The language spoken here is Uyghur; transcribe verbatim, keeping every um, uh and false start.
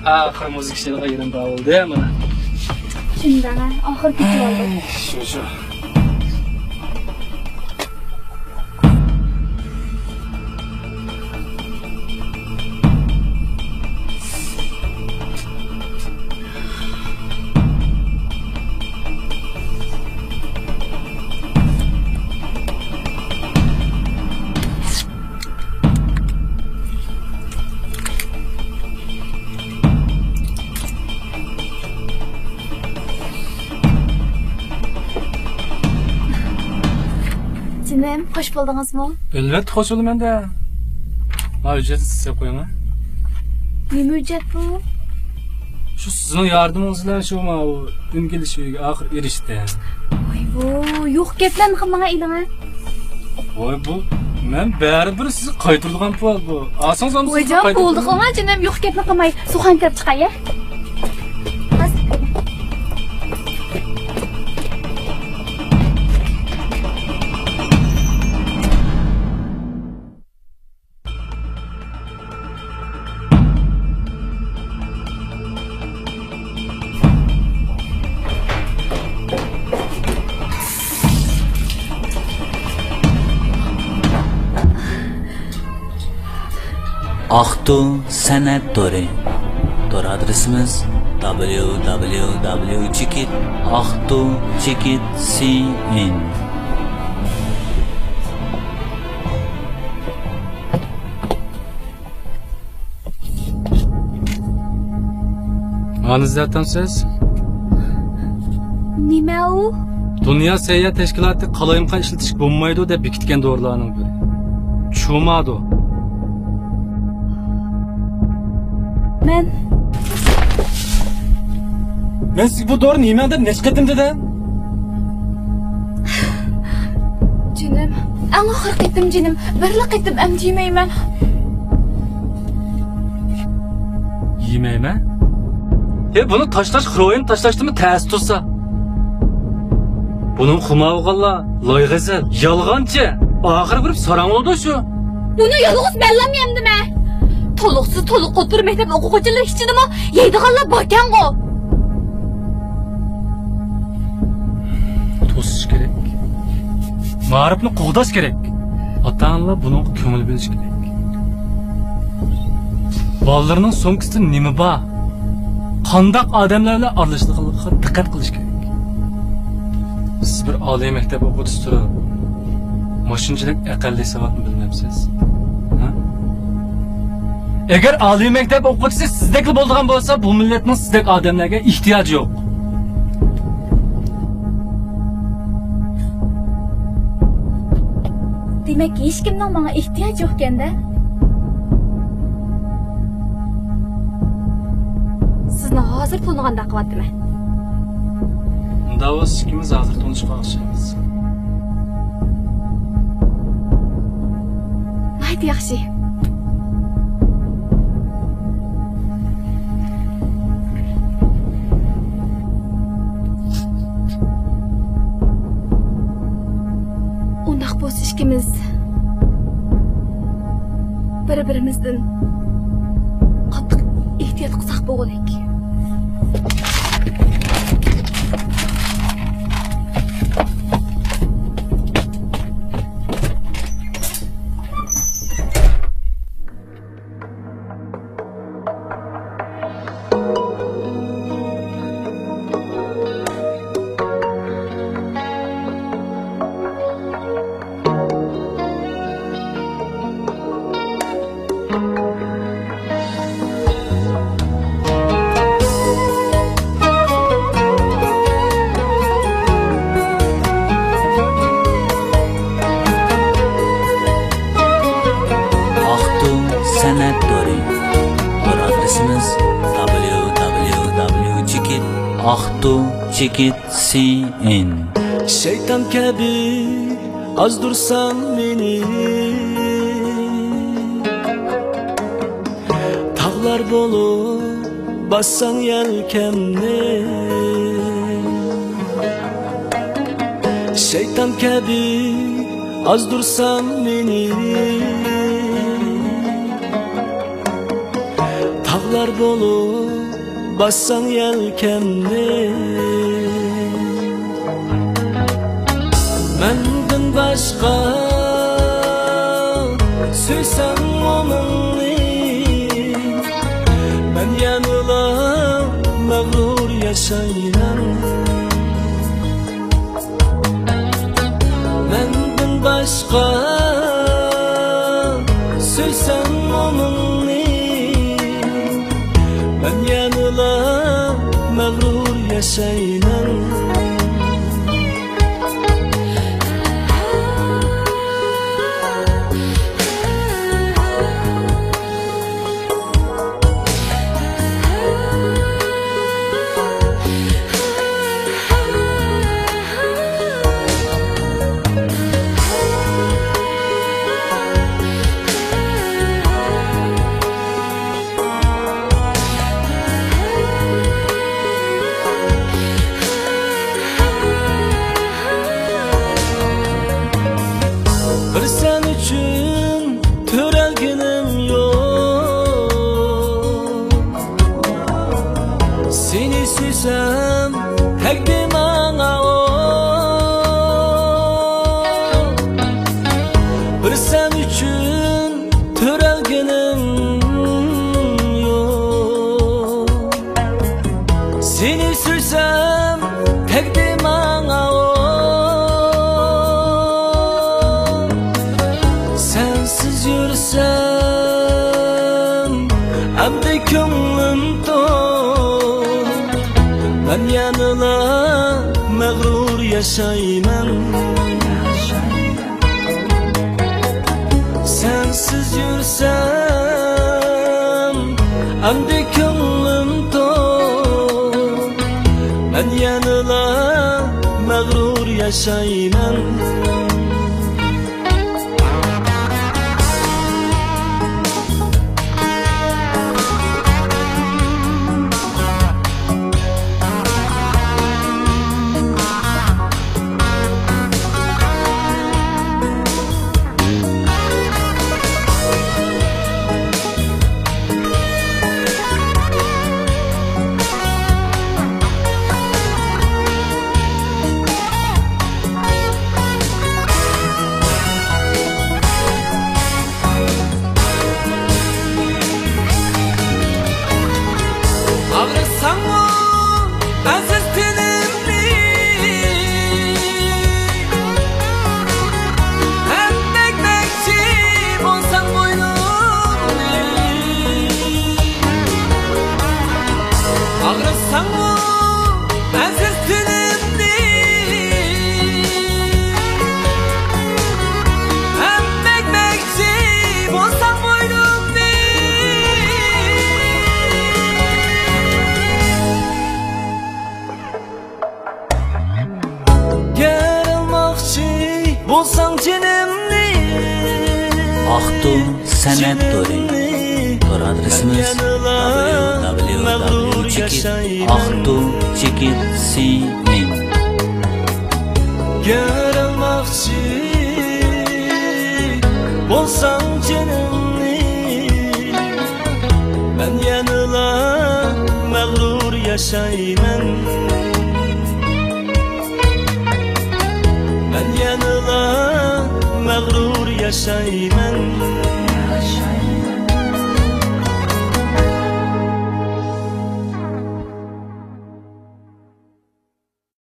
ئاخىر مۇزىكا شېنىغا يېرىم بار بولدى مانا. شۇنداق، ئاخىر كېتىۋالدى. شۇ، شۇ. جېنىم، خوش بولدىڭىزمۇ؟ ئەلۋەتتە خوش بولىمەن-دە. ما ھۆججەتنى سىزىپ قويۇڭ ھە. نېمە ھۆججەت بۇ؟ شۇ سىزنىڭ ياردىمىڭىز بىلەن شۇ ماۋۇ ئۈن كېلىش ئۆيىگە ئاخىر ئېرىشتى. ۋاي بۇ، يوق گەپلەرنى قىلماڭ ئېلىڭە. ۋاي بۇ، مەن بەرىبىر سىزگە قايتۇرىدىغان پۇل بۇ. ئالسىڭىز ئالمىسىڭىز ۋايجان، قايتۇرىدىغان. بولدى قىلماڭ جېنىم، يوق گەپنى قىلماي. سۇخان كىرىپ چىقاي ھە. ئاقتۇ سەنئەت تورى. تور ئادرېسىمىز: دابليۇ دابليۇ دابليۇ چېكىت ئاقتۇ چېكىت سى ئېن. مانا ئىزدەۋاتامسىز؟ نېمە ئۇ؟ دۇنيا سەھىيە تەشكىلاتى قالايمىقان ئىشلىتىشكە بولمايدۇ دەپ بېكىتكەن دورىلارنىڭ بىرى. چۇمادو. مەن. مەن سىزگە بۇ دورىنى يېمەڭ دەپ نەچچە قېتىم دېدىم؟ جېنىم، ئەڭ ئاخىرقى قېتىم جېنىم، بىرلا قېتىم ئەمدى يېمەيمەن. يېمەيمەن؟ ھە، بۇنى تاشلاش خىروئىن تاشلاشتىنمۇ تەس تۇرسا. بۇنىڭ خۇمارى بولغانلار لايغەزەل، يالغانچى، ئاخىرى بېرىپ ساراڭ بولىدۇ شۇ. بۇنى يالغۇز مەنلا يەمدىمەن. تولۇقسىز تولۇق ئوتتۇرا مەكتەپ ئوقۇغۇچىلىرى ئىچىدىمۇ يەيدىغانلار باركەنغۇ. توسۇش كېرەك. مائارىپنى قوغداش كېرەك. ئاتا-ئانىلار بۇنىڭغا كۆڭۈل بۆلۈشى كېرەك. بالىلىرىنىڭ سومكىسىدا نېمە بار؟ قانداق ئادەملەر بىلەن ئارىلىشىدىغانلىقىغا دىققەت قىلىش كېرەك. سىز بىر ئالىي مەكتەپ ئوقۇغۇچىسى تۇرۇپ، مۇشۇنچىلىك ئەقەللىي ساۋاتنى بىلمەمسىز؟ ھە؟ ئەگەر ئالىي مەكتەپ ئوقۇغۇچىسى سىزدەكلا بولىدىغان بولسا، بۇ مىللەتنىڭ سىزدەك ئادەملەرگە ئېھتىياجى يوق. دېمەك، ھېچكىمنىڭ ماڭا ئېھتىياجى يوقكەن-دە؟ سىزنى ھازىر تونۇغاندەك قىلىۋاتىمەن. ئۇنداق بولسا ئىككىمىز ھازىر تونۇشقان ئوخشايمىز. ناھايىتى ياخشى. ئۇنداق بولسا ئىككىمىز بىر-بىرىمىزدىن قاتتىق ئېھتىيات قىلساق بولغۇدەك. ئاقتۇ سەنئەت تورى. تور ئادرېسىمىز: دابليۇ دابليۇ دابليۇ چېكىت ئاقتۇ چېكىت سى ئېن. شەيتان كەبى ئازدۇرساڭ مېنى، تاغلار بولۇپ باسساڭ يەلكەمنى، شەيتان كەبى ئازدۇرساڭ مېنى. بولۇپ باسساڭ يەلكەمنى، مەندىن باشقا سۆيسەڭ ئۇنىڭنى، مەن يەنىلا مەغرۇر ياشايمەن. مەندىن باشقا سۆيسەڭ ئۇنىڭنى، مەن يەنىلا مەغرۇر ياشايمەن. بىر سەن ئۈچۈن تۆرەلگىنىم يوق. سېنى سۆيسەم تەگدى ماڭا ئوق. بىر سەن ئۈچۈن تۆرەلگىنىم يوق. سېنى سۆيسەم تەگدى ماڭا ئوق. سەنسىز يۈرسەم ئەمدى كۆڭلۈم توق. مەن يەنىلا مەغرۇر ياشايمەن. سەنسىز يۈرسەم ئەمدى كۆڭلۈم توق. مەن يەنىلا مەغرۇر ياشايمەن. ئاغرىتساڭمۇ ئەزىز تېنىمنى، ئەمدى ئەگمەكچى بولساڭ بوينۇمنى. ئاغرىتساڭمۇ ئەزىز تېنىمنى، ئەمدى ئەگمەكچى بولساڭ بوينۇمنى. يارالماقچى بولساڭ جېنىمنى، ئاقتۇ سەنئەت تورى. تور ئادرېسىمىز: دابليۇ دابليۇ دابليۇ چېكىت ئاقتۇ چېكىت سى ئېن. يارالماقچى بولساڭ جېنىمنى، مەن يەنىلا مەغرۇر ياشايمەن. مەن يەنىلا مەغرۇر ياشايمەن.